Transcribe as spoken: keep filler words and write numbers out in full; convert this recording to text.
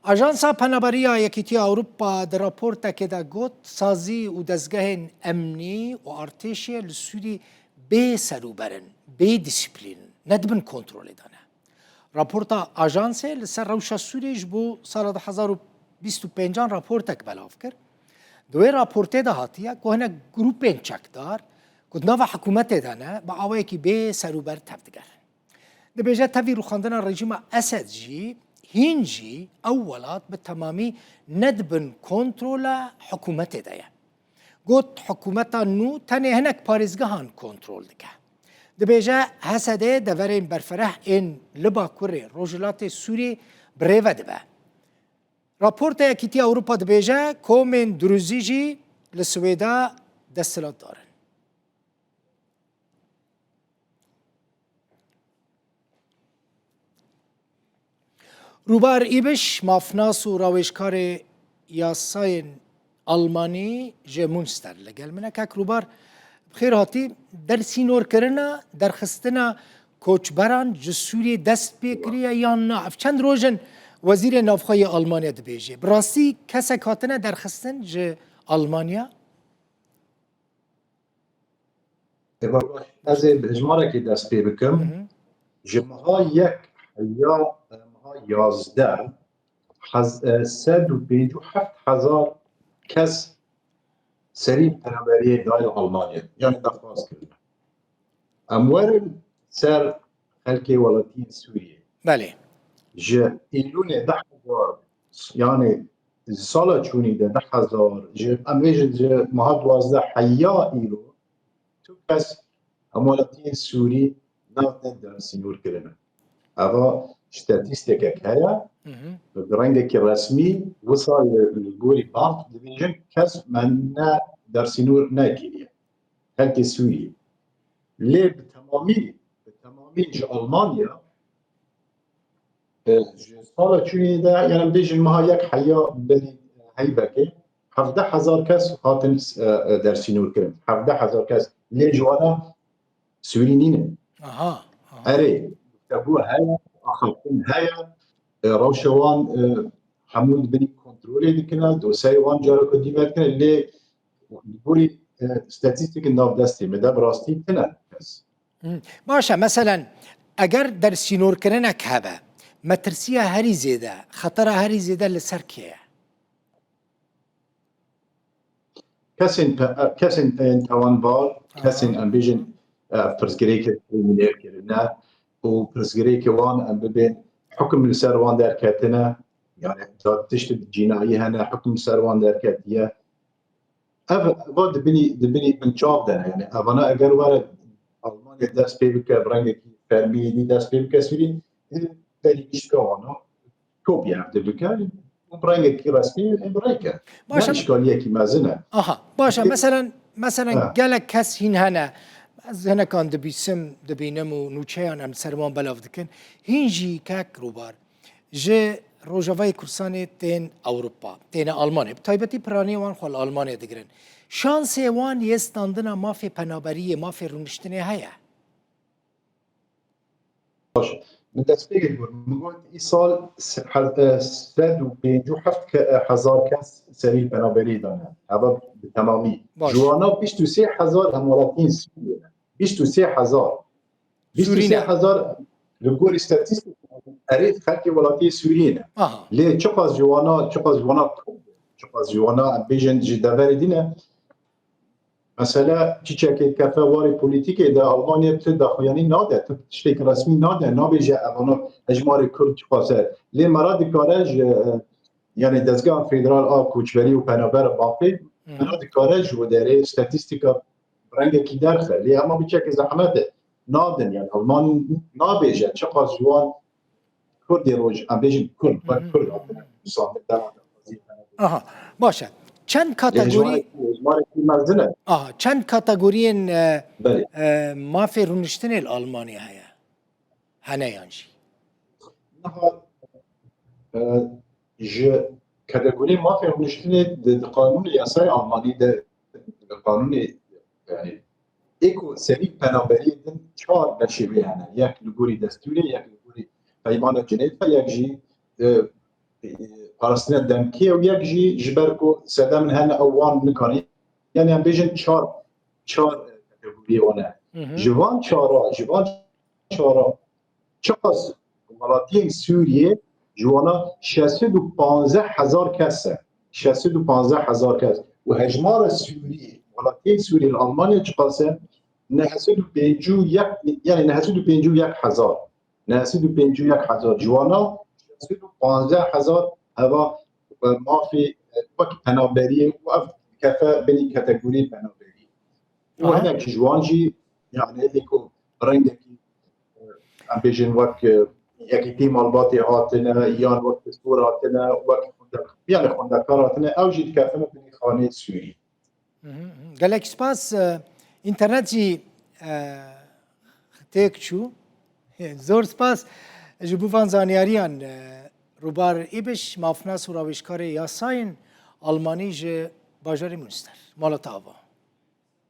Ajansa Penaberî ya Yekîtiya Ewropa di raportekê de got, sazî û dezgehên emnî û artêşê li Sûrî bê serûber in, bê dîsîplîn in, ne di bin kontrolê de ne. Raporta ajansê li ser rewşa Sûriyê ji bo sala du hezar û bîst û pêncan raportek belav kir. Di wê raportê de hatiye ku hinek grûpên çekdar ku di nava hikûmetê de ne, bi awayekî bê serûber tevdigerin. Dibêje tevî rûxandina rejîma Esed jî hîn jî ew welat bi temamî ne di bin kontrola hikûmetê de ye. Got, hikûmeta nû tenê hinek parêzgehan kontrol dike. Dibêje Hesedê deverên berfireh ên li Bakurê Rojhilatê Sûrî bi rê ve dibe. Raporta Yekîtiya Ewropa dibêje komên Duruzî jî li Swêda desthilatdar in. Rûbar Îbiş, mafnas û rawêjkarê yasayên Almanî ji Münster li gel min e. Kek Rûbar, bi xêr hatî. Dersînorkirina, derxistina koçberan ji Sûriyê dest pê kiriye yan na? Ev çend roj in Wezîrê Navxwe yê Almanya dibêje. Bi rastî kesek hatine derxistin ji Almanya? Ê, baş, ez ê bi hejmarekê dest pê bikim. Hı hı. Ji meha yek heya meha yazdeh, hez-, e, sed û pêncî û heft hezar kes serî penaberiyê dayê Almanya, yani derxwaz kirine. Em werin ser xelkê welatiyên Sûriyê. Belê. Ji Îlûnê deh hezar, yani ji sala çûnî de deh hezar, ji, em bêjin ji meha duwazdeh heya îro, tu kes hemwelatiyên Sûrî nadin dersînorkirine. Eva statîstikek heye, Hı hı. bi rengekî resmî, wisa li, li gorî bang dibêjin kes me ne dersînor nekiriye. Xelkê Sûriyê. Lê bi temamî, bi temamî ji Almanya, e, ji sala çûyê de, yani em bêjin meha yek heya berî heybekê, hevdeh hezar kes hatin, e, e, dersînorkirin. Hevdeh hezar kes. Lê ji wana Sûrî nîne. Aha, aha. Erê, te bû heye, axaftin heye, e, rewşa wan, e, hemû di binî kontrolê dikine, dosyayê wan careke dî vedikine, lê li gorî, e, statîstikên nav destê me de bi rastî tine kes. Hı. Baş e, meselen, eger dersînorkirinek hebe, metirsiya herî zêde, xetera herî zêde li ser kê ye? Kesên pe-, kesên ên tawanbar, Aha. kesên em bêjin, e, pirsgirêkê kriminêl kirine û pirsgirêkê wan em bibên hukum li ser wan derketine, yani da tişt cinayî hene, hukum li ser wan derketiye. Ev, eva dibinî, dibinî binçav de ne. Yani evana eger were Almanya dest pê bike, bi rengekî fermî dî dest pê bike Sûrî, ê, berî pişka wana kopya ev dibike û bi rengekî resmî ê bi rê ke. Baş e. Wan îşkaliyekî mezin e. Aha, baş e. Ê, meselen, meselen Ha. gelek kes hîn hene. Ez hinekan dibîsim, dibînim û nûçeyan em ser wan belav dikin. Hîn jî kek Rûbar. Ji Rojavayê Kurdistanê tên Ewropa, têne Almanya. Bi taybetî piranî wan xwe li Almanya digirin. Şansê wan yê standina mafê penaberiyê, mafê rûniştinê heye? Baş. Min destpêkê got, min got, îsal se-, he-, e, sed û pêncî û heft ke-, e, hezar kes serî penaberiyê dane. Heva bi temamî. Baş. Ji wana bîst û sê hezar hemwelatiyên Sûriyê ne. Bîst û sê hezar. Sûrî ne. Bîst û sê hezar li gorî statîstîk, erê, xelkê welatiyê Sûriyê ne. Aha. Lê çiqas ji wana, çiqas ji wana Kurd, çiqas ji wana, em bêjin, ji deverê dî ne. Mesela çiçekê dikeve warê polîtîkê de, Almanya tu daxuyanî nade, tu tiştêk resmî nade, nabêje evana hejmarê Kurd çiqas e. Lê mera dikare ji, e, yani dezgeha federal a koçberî û penaber a mafê, Hı. mera dikare ji wê derê statîstîka bi rengekî derxe. Lê hema biçekê zehmet e. Nadin, yani Alman nabêje çiqas ji wan Kurdê roj, em bêjin Kurd, Hı hı. wek Kurd hatine nusandin, devam Aha, baş e. Çend kategorî, Hejmarekî, hejmarekî mezin e. Aha, çend kategoriyên, e, Belê. e, mafê rûniştinê li Almanya heye? Hene yan jî? Niha, e, ji kategoriyê mafê rûniştinê di, di qanûnê yasayê Almanî de, di qanûnê, yani, ê ku serî penaberiyê din çar beşê wê hene. Yek li gorî destûrê, yek li gorî peymana Cinêve, yek jî, e, e, parastina demkê û yek jî ji ber ku sedemên hene ew wan nikarin. Yani em bêjin çar, çar kategoriyê wan e. Ji van çara, ji van çara çiqas welatiyên Sûriyê ji wana şeş sed û panzdeh hezar kes e. Şeş sed û panzdeh hezar kes. Û hejmara Sûriyê, welatiyên Sûriyê li Almanya çiqas e? Neh sed û pêncî û yek, yani neh sed û pêncî û yek hezar. Neh sed û pêncî û yek hezar. Ji wana şeş sed û panzdeh hezar heva, e, mafê, e, wek penaberiyê û ev dikefe binî kategoriyê penaberiyê. Û hinek ji wan jî, yani êdî ku rengekî, e, em bêjin wek, e, yekîtî malbatê hatine, yan wek pistor hatine, wek xwende-, yani xwendekar hatine, ew jî dikefine binî xanê Sûrî. Gelek spas. E, înternet jî, e, têk çû. Zor spas ji bo van zanyariyan. E, Rûbar Îbiş, mafnas û rawêjkarê yasayên Almanî ji bajarê Münster. Mala te ava.